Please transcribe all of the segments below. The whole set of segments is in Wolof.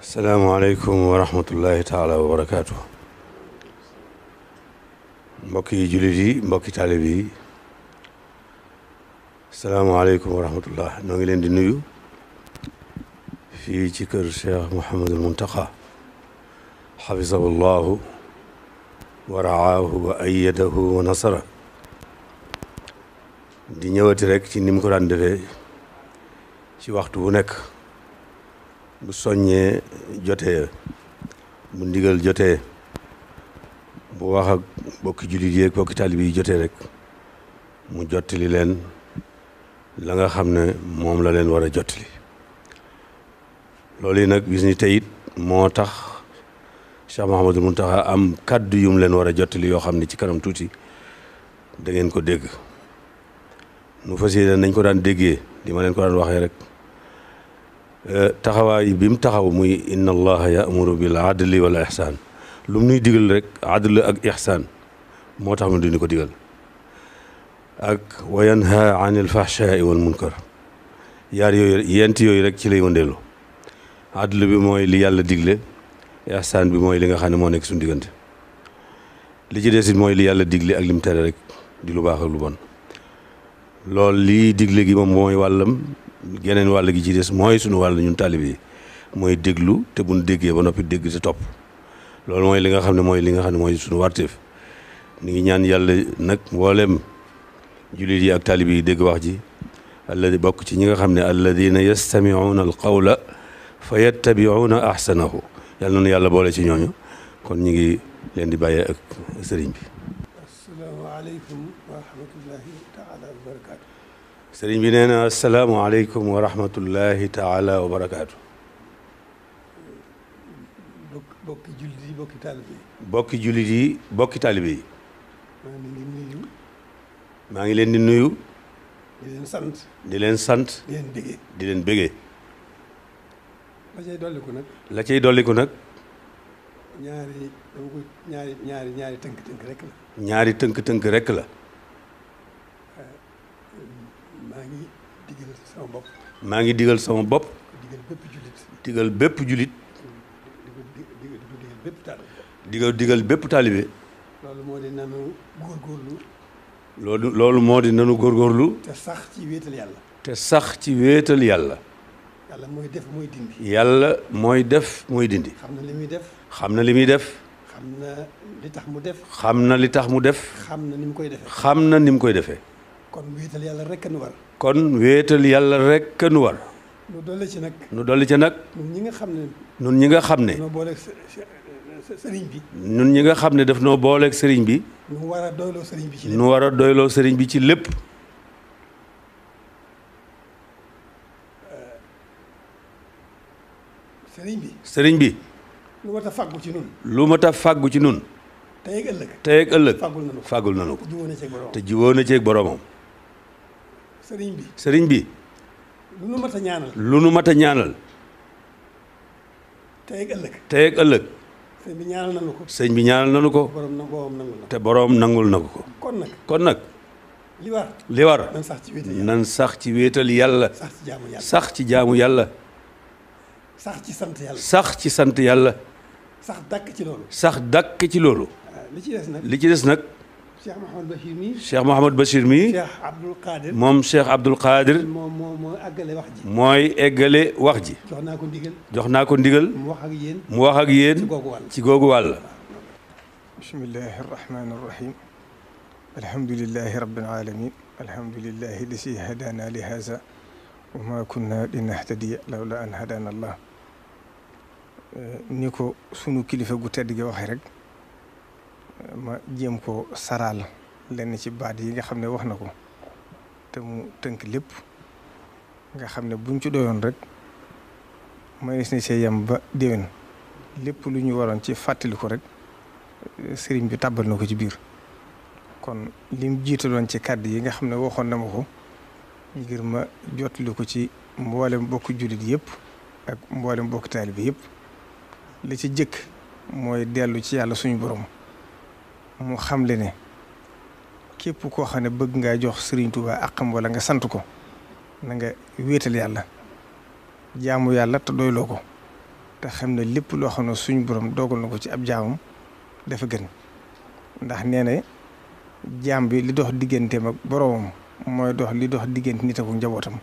salaamaaleykum wa rahmatullahi taala wa barakaatu. mbokki jullit yi mbokki taalib yi salaamaaleykum wa rahmatullah noo ngi leen di nuyu fii ci kër Cheikh Mouhamadul Muntaqa xafisahu llahu wa raahu wa ayyadahu wa nasara di ñëwati rek ci ni mu ko daan defee ci waxtu bu nekk bu soññee jotee bu ndigal jotee bu wax ak bokki jullit yi ak bokki taalibe yi jotee rek mu jottali leen la nga xam ne moom la leen war a jottali loolu yi nag bis ni tey it moo tax Cheikh Mouhamadul Mountakha am kàddu yum leen war a jottali yoo xam ne ci kanam tuuti da ngeen ko dégg nu fas yéene nañ ko daan déggee di ma leen ko daan waxee rek taxawaay bi mu taxaw muy inna allaha ya'muru bil adli wal ihsaan lu mu nuy digal rek adl ak ihsaan moo tax mu duñu ko digal ak wa yanha anil fahshaai wal munkar yaar yooyu yent yooyu rek ci lay wëndeelu adl bi mooy li yàlla digle ihsaan bi mooy li nga xam ne moo nekk suñu diggante li ci des it mooy li yàlla digle ak lim tere rek di lu baax ak lu bon loolu lii digle gi moom mooy wàllam geneen wàll gi ci des mooy suñu wàll ñun taalibe yi mooy déglu te buñ déggee ba noppi dégg te topp loolu mooy li nga xam ne mooy suñu warteef ni ngi ñaan yàlla nag mboolem jullit yi ak taalibe yi dégg wax ji alladi bokk ci ñi nga xam ne alladina yastamiuuna al qawla fa yattabiuuna ahsanahu yàlla noonu yàlla boole ci ñooñu kon ñu ngi leen di bàyyee ak sëriñ bi. asalaamaaleykum wa rahmatullahi taala wa barakaatu. sëriñ bi nee na asalaamaaleykum wa rahmatullahi taala wa barakaatu. bokki jullit yi bokki taalibe yi. bokki jullit yi bokki taalibe yi. maa ngi leen di nuyu. maa ngi leen di nuyu. di leen sant. di leen sant. di leen bégee. di leen bégee. la cay dolliku nag. la cay dolliku nag. ñaari tënk-tënk rek la. ñaari tënk-tënk rek la. maa ngi digal sama bopp. maa ngi digal sama bopp. digal bépp jullit. digal bépp jullit. digal bépp taalibe. digal bépp taalibe. loolu moo di nanu góorgóorlu. loolu moo di nanu góorgóorlu. te sax ci wéetal yàlla. te sax ci wéetal yàlla. yàlla mooy def mooy dindi. yàlla mooy def mooy dindi. xam na li muy def. xam na li muy def. xam na li tax mu def. xam na li tax mu def. xam na ni mu koy defee. xam na ni mu koy defee. kon wéetal yàlla rek a nu war. kon wéetal yàlla rek a nu war. nu dolli ci nag. nu dolli ci nag. ñun ñi nga xam ne. ñun ñi nga xam ne. noo booleeg sëriñ bi. ñun ñi nga xam ne daf noo booleeg sëriñ bi. nu war a doyloo sëriñ bi ci lépp. nu war a doyloo sëriñ bi ci lépp. sëriñ bi. sëriñ bi. lu mat a fàggu ci nun. lu mat a fàggu ci nun. tey ak ëllëg. tey ak ëllëg. fàggul nanu ko. jiwoo na ceeg boromam. te jiwoo na ceeg boromam. sëriñ bi. sëriñ bi. lu nu mat a ñaanal. lu nu mat a ñaanal. tey ak ëllëg. tey ak ëllëg. sëñ bi ñaanal nanu ko. sëñ bi ñaanal nanu ko. te borom nangul na ko. kon nag. li war. nan sax ci wéetal yàlla. sax ci jaamu yàlla. sax ci sant yàlla. sax ci sant yàlla. sax dàkk ci loolu. sax dàkk ci loolu. li ci des nag. li ci des nag. Cheikh Mouhamad Bachir mii. Cheikh Mouhamad Bachir mii. Cheikh Abdoul Qadir. moom Cheikh Abdoul Qadir. moo eggale wax ji. mooy eggale wax ji. jox naa ko ndigal. jox naa ko ndigal. mu wax ak yéen. mu wax ak yéen. ci googu wàll. bismillahi rahmaani rahim. alhamdulillahi rabbil alamin. alhamdulillahi lasi hadana li haza. wa ma kunna linahtadiya lawla an hadana allah. ni ko sunu kilifa gu tedd gi waxee rek. ma jéem ko saraal lenn ci baat yi nga xam ne wax na ko te mu tënk lépp nga xam ne buñ ci doyoon rek mënees na see yem ba déwén lépp lu ñu waroon ci fàttali ko rek sëriñ bi tàbbal na ko ci biir kon lim jiitaloon ci kàddu yi nga xam ne waxoon na ma ko ngir ma jottali ko ci mboolem bokk jullit yëpp ak mboolem bokk taalibe yëpp li ci jëkk mooy dellu ci yàlla suñu borom. mu xamle ne képp koo xam ne bëgg ngaa jox Serigne Touba àqam wala nga sant ko na nga wéetal yàlla jaamu yàlla te doyloo ko te xam ne lépp loo xam ne suñu borom dogal na ko ci ab jaamam dafa gën ndax nee na jaam bi li dox digganteem ak boromam mooy dox li dox diggante nit ak njabootam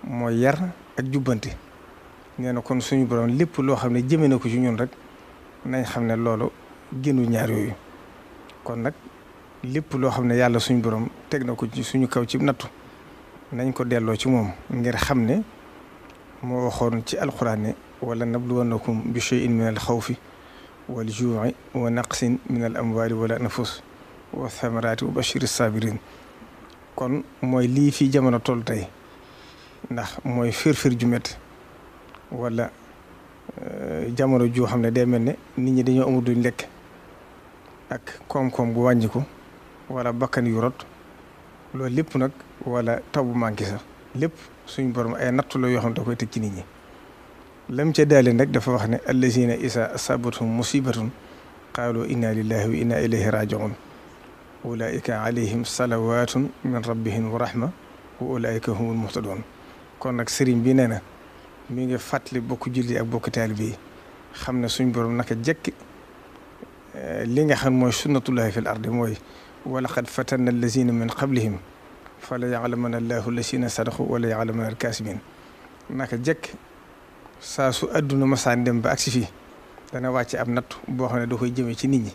mooy yar ak jubbante nee na kon suñu borom lépp loo xam ne jëme na ko ci ñun rek nañ xam ne loolu génnu ñaar yooyu kon nag lépp loo xam ne yàlla suñu borom teg na ko ci suñu kaw ci nattu nañ ko delloo ci moom ngir xam ne moo waxoon ci alxuraan ne wala nabluwannakum bi shay'in min al xawfi wal juu'i wa naqsin min al amwaali wal anfus wa thamaraati wa bashiri sabirin kon mooy lii fii jamono toll tey ndax mooy firfir ju métti wala jamono joo xam ne day mel ne nit ñi dañoo amul duñ lekk ak koom-koom bu wàññiku wala bakkan yu rot loolu lépp nag wala taw bu manqué sax lépp suñ borom ay nattu la yoo xam ne da koy teg ci nit ñi lam ca daale nag dafa wax ne allazina isa asabathum musibatun qaalu inna lillahi wa inna ilayhi rajiun ulaika alayhim salawatun min rabbihim wa rahma wa ulaika humul muhtadun kon nag sëriñ bi nee na mi ngi fàttali bokk julli ak bokk taalibe yi xam ne suñ borom naka jekk li nga xam mooy sunnatullahi fil ardi mooy wa laqad fatanna allazina min qablihim fala ya'lamanna allahu allazina sadaqu wala ya'lamanna al-kaasibin naka jekk saa su adduna masaan dem ba agsi fii dana wàcce ab natt boo xam ne da koy jëmee ci nit ñi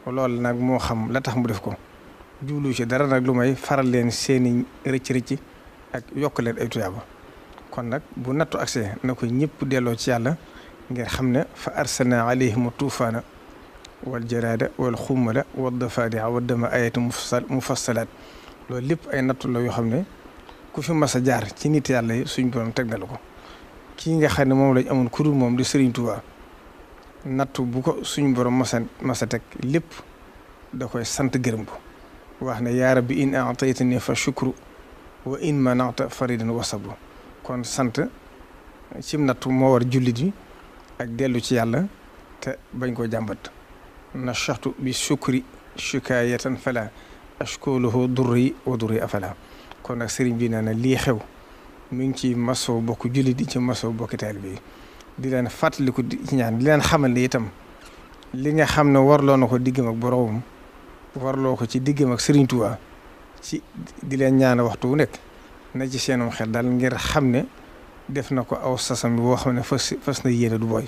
loolu nag moo xam la tax mu def ko jublu ci dara nag lu may faral leen seeni rëcc-rëcc ak yokk leen ay tuyaaba kon nag bu nattu agsee na ko ñëpp delloo ci yàlla ngir xam ne fa arsalna alayhim tuufaana wal jaraada wal xummala wad dafaadi'a wad dama ayati mufassalaat loolu lépp ay nattu la yoo xam ne ku fi mas a jaar ci nit yàlla yi suñ borom teg na la ko kii nga xam ne moom lañ amoon kurul moom di Serigne Touba nattu bu ko suñ borom masa teg lépp da koy sant gërëm ko wax ne yaa rabbi in a'taytani fa shukru wa in mana'ta faridan wa sabru kon sant cim nattu moo war jullit yi ak dellu ci yàlla te bañ koo jàmbat nashaxtu bi shukri shikaayatan fala ashkuluhu durri wa durri afala kon nag sëriñ bi nee na lii xew mi ngi ci masoo bokk jullit yi ci masoo bokki taalibe yi di leen fàttaliku ci ñaan di leen xamal ne itam li nga xam ne warloo na ko diggam ak boroomam warloo ko ci diggam ak Sëriñ Tuubaa ci di leen ñaan waxtu wu nekk na ci seenum xel daal ngir xam ne def na ko aw sasam bi boo xam ne fas na yéene du booy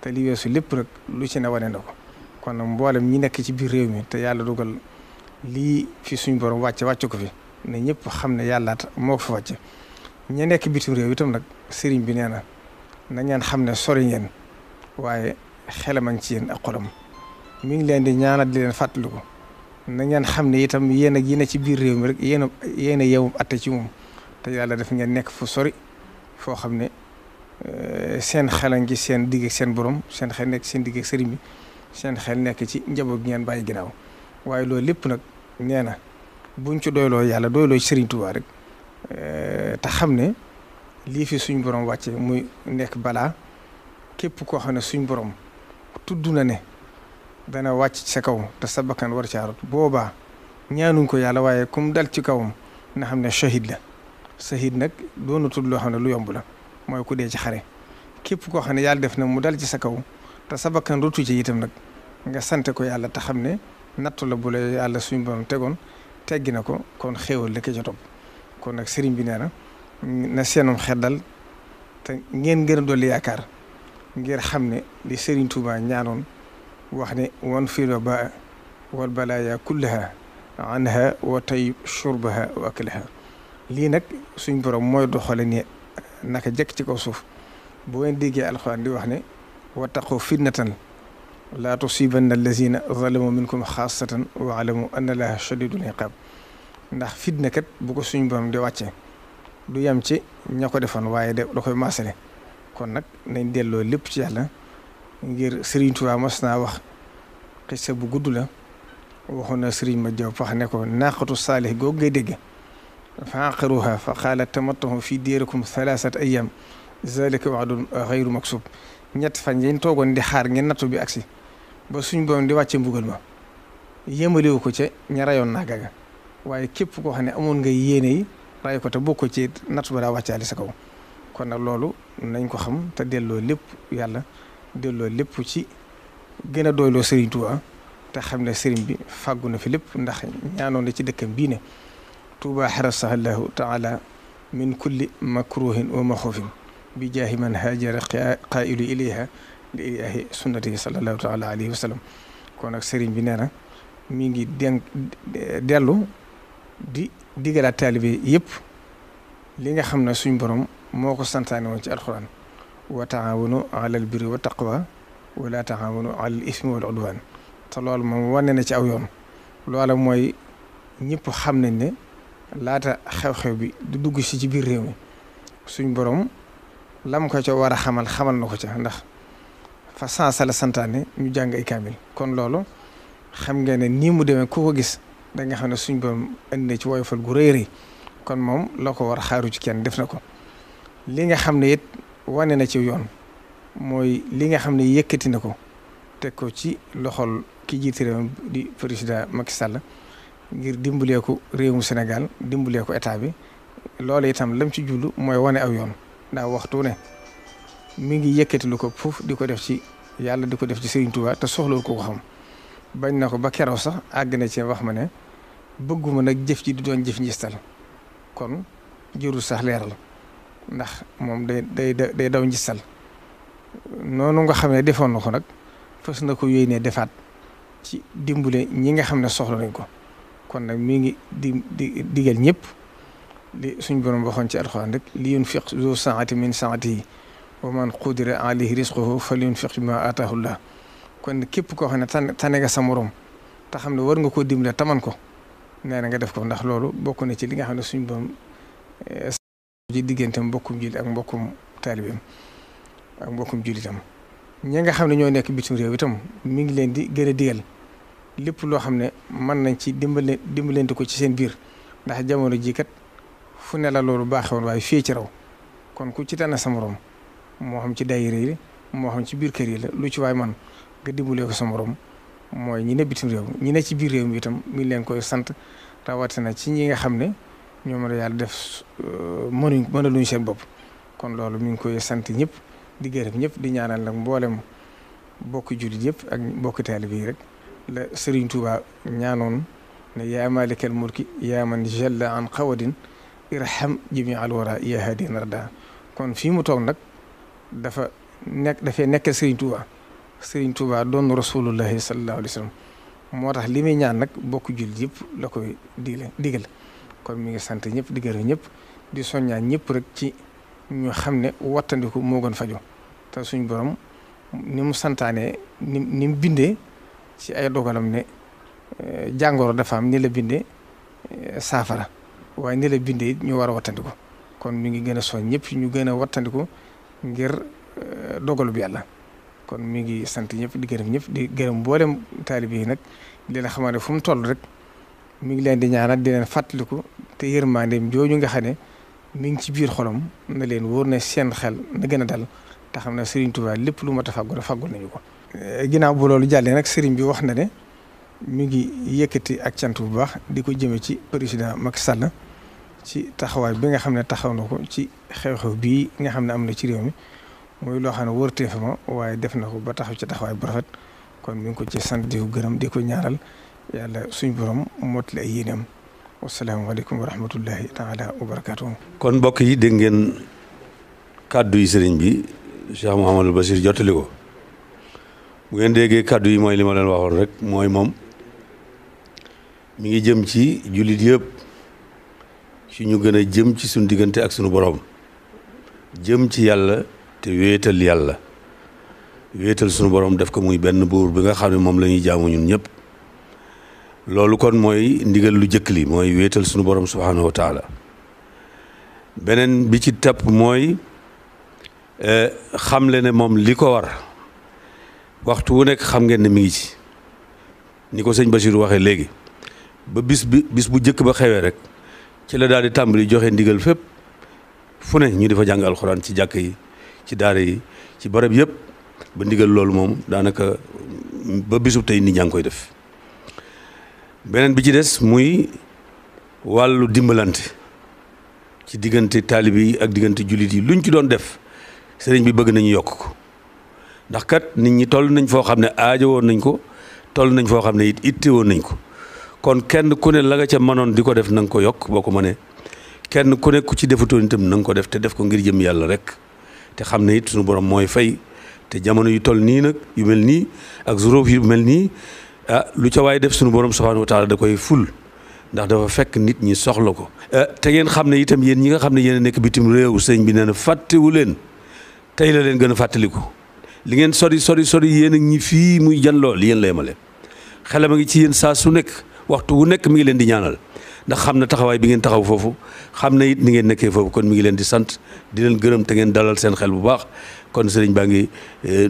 te li weesu lépp rek lu ci ne wane na ko kon nag mboolem ñi nekk ci biir réew mi te yàlla dugal lii fi suñ borom wàcce ko fi ne ñëpp xam ne yàlla moo ko fi wàcce ña nekk bitim réew itam nag sëriñ bi nee na ngeen xam ne sori ngeen waaye xelamañ ci yéen ak xolam mi ngi leen di ñaanal di leen fàttaliku na ngeen xam ne itam yéen ak yéen ci biir réew mi rek yéen a yewum atte ci moom te yàlla def ngeen nekk fu sori foo xam ne seen xelan gi seen digg ak seen borom seen xel nekk seen digg ak sëriñ bi seen xel nekk ci njaboot gi ngeen bàyyi ginnaaw waaye loolu lépp nag nee na buñ ci doyloo yàlla doyloo ci Sëriñ Tuubaa rek te xam ne lii fi suñ borom wàcce muy nekk balaa képp koo xam ne suñ borom tudd na ne dana wàcc ci sa kaw te sa bakkan war caarut boobaa ñaanuñ ko yàlla waaye comme dal ci kawam na xam ne shahid la shahid nag doonu tudd loo xam ne lu yomb la mooy ku dee ci xare képp koo xam ne yàlla def na mu dal ci sa kaw te sa bakkan rotu ci itam nag nga sante ko yàlla te xam ne nattu la bu la yàlla suñ borom tegoon teggi na ko kon xéewal la ko ca topp kon nag sëriñ bi nee na seenum xel dal te ngeen gën a dolli yaakaar ngir xam ne li Sëriñ Tuubaa ñaanoon wax ne wan fil wabaa wal balaaya kullaha anha wa tayyib shurbaha wa aklaha lii nag suñ borom mooy doxale ni naka jekk ci kaw suuf bu ngeen déggee alxuraan di wax ne wattaqu fitnatan laa tusibanna allazina zalamu minkum xaasatan wa alamu anna allaha shadidul iqaab ndax fitna kat bu ko suñ borom di wàcce du yem ci ña ko defoon waaye da koy maasale kon nag nañ delloo lépp ci yàlla ngir Sëriñ Tuubaa mas naa wax xisa bu gudd la waxoon na Sëriñ ma jaw pax ne ko naaqatu saalih googu ngay dégg fa aqaruha fa qaala tamattahu fi diirikum thalathata ayyam zalika wa'dun ghayru maksub ñett fan yéen toogoon di xaar ngeen nattu bi agsi ba suñ borom di wàcce mbugal ma yéemalewu ko ca ña rayoon naa gaga waaye képp koo xam ne amoon nga yéene yi ray ko te bokk ci nattu ba daa wàccaale sa kaw kon nag loolu nañ ko xam te delloo lépp yàlla delloo lépp ci gën a doyloo Serigne Touba te xam ne Serigne bi fàggu na fi lépp ndax ñaanoon na ci dëkkam bii ne Touba xarasahallahu taala min kulli makruhin wa maxoofin bi jaahi man haajara qaa'ilu ilayha li ilaahi sunnatihi sallallahu taala alayhi wa sallam. kon nag Serigne bi nee na mi ngi dellu di digalaat taalibe yëpp li nga xam ne suñ borom moo ko santaane woon ci alxuraan wa taawanu alal birri wa taqwa wala taawanu alal ismi wal udwaan te loolu moom wane na ci aw yoon loola mooy ñëpp xam nañ ne laata xew-xew bi du dugg si ci biir réew mi suñ borom lam ko ca war a xamal na ko ca ndax fa sansa la santaane ñu jàng ay kaamil kon loolu xam nga ne nii mu demee ku ko gis da nga xam ne suñ borom indi na ci woyofal gu rëy rëy kon moom la ko war a xaaru ci kenn def na ko li nga xam ne it wane na ci yoon mooy li nga xam ne yëkkati na ko teg ko ci loxol ki jiite réew di président Macky Sall ngir dimbalee ko réewum Sénégal dimbalee ko état bi loolu itam lam ci jullu mooy wane aw yoon ndax waxtu ne mi ngi yëkkati lu ko foofu di ko def ci yàlla di ko def ci Serigne Touba te soxlawul ko xam bañ na ko ba keroog sax àgg na ci wax ma ne bëgguma nag jëf ji di doon jëf njistal kon jërul sax leeral ndax moom day daw njistal noonu nga xam ne defoon na ko nag fas na ko yéenee defaat ci dimbale ñi nga xam ne soxla nañ ko kon nag mi ngi digal ñëpp li suñ borom waxoon ci alxuraan rek li yunfiq zu saati min saatihi wa man qudira alayhi rizquhu falyunfiq mimma ataahu llah kon képp koo xam ne tane nga sa morom te xam ne war nga koo dimbale taman ko nee na nga def ko ndax loolu bokk na ci li nga xam ne suñ borom ci diggante mbokkum jullit ak mbokkum taalibeem ak mbokkum jullitam ñi nga xam ne ñoo nekk bitim réew itam mi ngi leen di gën a digal lépp loo xam ne mën nañ ci dimbalante ko ci seen biir ndax jamono ji kat fu ne la loolu baaxewoon waaye fii ci raw kon ku ci tànn sa morom moo xam ci daayira yi moo xam ci biir kër yi la lu ci waay man nga dimbalee ko sa morom mooy ñi ne bitim réew ñi ne ci biir réew mi itam mi ngi leen koy sant rawatina ci ñi nga xam ne ñoom la yàlla def mënaluñ seen bopp kon loolu mi ngi koy sant ñëpp di gërëm ñëpp di ñaanal nag mboolem bokki jullit yëpp ak bokki taalibe yi rek la Serigne Touba ñaanoon ne yaa maalikal mulki yaa man jalla an qawadin irham jami al wara yaa hadin rada kon fii mu toog nag dafay nekkal Serigne Touba doon rasulullahi sallallahu alayhi wa sallam moo tax li muy ñaan nag bokk jullit yëpp la koy digal kon mi ngi sant ñëpp di gërëm ñëpp di soññaan ñëpp rek ci ñu xam ne wattandiku moo gën faju te suñ borom ni mu santaane ni mu bindee ci ay dogalam ne jàngoro dafa am ni la bindee saafara waaye ni la bindee it ñu war a wattandiku kon mi ngi gën a soñ ñëpp ñu gën a wattandiku ngir dogalu bi yàlla kon mi ngi sant ñëpp di gërëm ñëpp di gërëm mboolem taalibe yi nag di leen xamal ne fu mu toll rek mi ngi leen di ñaanal di leen fàttaliku te yërmandeem jooju nga xam ne mi ngi ci biir xolam na leen wóor ne seen xel na gën a dal te xam ne Serigne Touba lépp lu mat a fàggu fàggul nañu ko. ginnaaw bu loolu jàllee nag Serigne bi wax na ne mi ngi yëkkati ak cant bu baax di ko jëme ci président Macky Sall ci taxawaay bi nga xam ne taxaw na ko ci xew-xew bii nga xam ne am na ci réew mi muy loo xam ne wërtee fa ma waaye def na ko ba taxaw ci taxawaay bu rafet kon mi ngi ko ci sant di ko gërëm di ko ñaaral yàlla suñ borom mottali ay yéenam. wasalaamaaleykum wa rahmatullahi taala wa barakaatuhu. kon mbokk yi dégg ngeen kàddu yi sëriñ bi Cheikh Mouhamadul Bachir jottali ko bu ngeen déggee kàddu yi mooy li ma leen waxoon rek mooy moom mi ngi jëm ci jullit yëpp ci ñu gën a jëm ci suñu diggante ak suñu borom jëm ci yàlla te wéetal yàlla wéetal suñu borom def ko muy benn buur bi nga xam ne moom la ñuy jaamu ñun ñëpp. loolu kon mooy ndigal lu jëkk li mooy wéetal sunu borom subhaanahu wa taala beneen bi ci topp mooy xamle ne moom li ko war waxtu wu nekk xam ngeen ne mi ngi ci ni ko sëñ Bachir waxee léegi ba bis bu jëkk ba xewee rek ci la daal di tàmbali joxe ndigal fépp fu ne ñu di fa jàng alxuraan ci jàkk yi ci daara yi ci barab yëpp ba ndigal loolu moom daanaka ba bisub tey nit ñaa ngi koy def. beneen bi ci des muy wàllu dimbalante ci diggante taalibe yi ak diggante jullit yi luñ ci doon def sëriñ bi bëgg nañu yokk ko ndax kat nit ñi toll nañ foo xam ne aajo woon nañ ko toll nañ foo xam ne it itte woon nañ ko kon kenn ku ne la nga ca mënoon di ko def na nga ko yokk boo ko mënee kenn ku ne ku ci defutoon itam na nga ko def te def ko ngir jëm yàlla rek te xam ne it suñu borom mooy fay te jamono yu toll nii nag yu mel nii ak zuróof yu mel nii lu ca waay def suñu borom subhanahu wa taala da koy ful ndax dafa fekk nit ñi soxla ko. te ngeen xam ne itam yéen ñi nga xam ne yéen a nekk bitim réew sëñ bi nee na fàttewu leen tey la leen gën a fàttaliku li ngeen sori yéen ak ñi fii muy janloo li yéen la yemale xelam a ngi ci yéen saa su nekk waxtu wu nekk mi ngi leen di ñaanal ndax xam na taxawaay bi ngeen taxaw foofu xam na it ni ngeen nekkee foofu kon mi ngi leen di sant di leen gërëm te ngeen dalal seen xel bu baax kon sëriñ baa ngi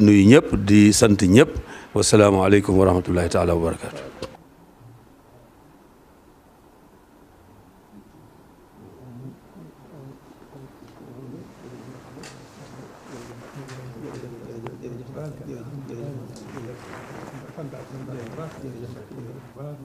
nuyu ñëpp di sant ñëpp wasalaamaaleykum wa rahmatullahi taala wa barakaatu. jërëjëf